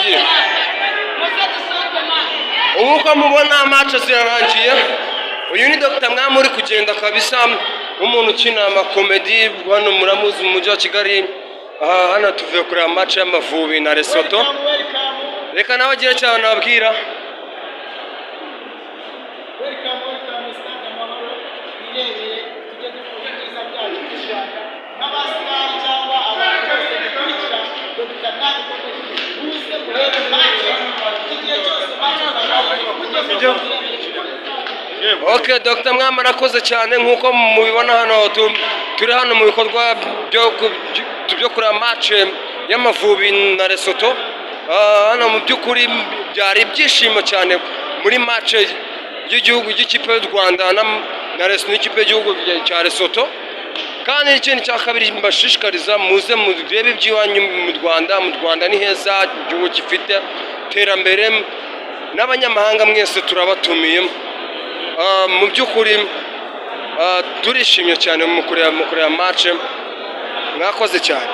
Twagiye. Ubu uko mubona, match zirarangiye. Uyu ni Dr Mwami uri kugenda kabisa, nk'umuntu ukina amakomedi hano muramuzi mu mujyi wa Kigali. Aha hano tuvuye kureba match y'Amavubi na Lesotho. Reka nawe agire cyane nababwira. Welcome, welcome, Stade Amahoro. Twirebere, tujye dukora ibyiza byacu by'u Rwanda nk'abasitari cyangwa abantu bose dukurikira Dr Mwami Comedy. Muze murebe match igihe cyose match zabaye, mujye murebere. Ok, Dr Mwami arakoze cyane. Nk'uko mubibona hano, turi hano mu bikorwa byo kureba match y'Amavubi na Lesotho. Hano mu by'ukuri byari ibyishimo cyane muri match y'igihugu y'ikipe y'u Rwanda na Lesotho, n'ikipe y'igihugu cya Lesotho. Kandi ikindi cya kabiri mbashishikariza, muze murebe iby'iwanyu mu Rwanda. Mu Rwanda ni heza, igihugu gifite iterambere, n'abanyamahanga mwese turabatumiye. Mu by'ukuri turishimye cyane mu kureba match. Mwakoze cyane.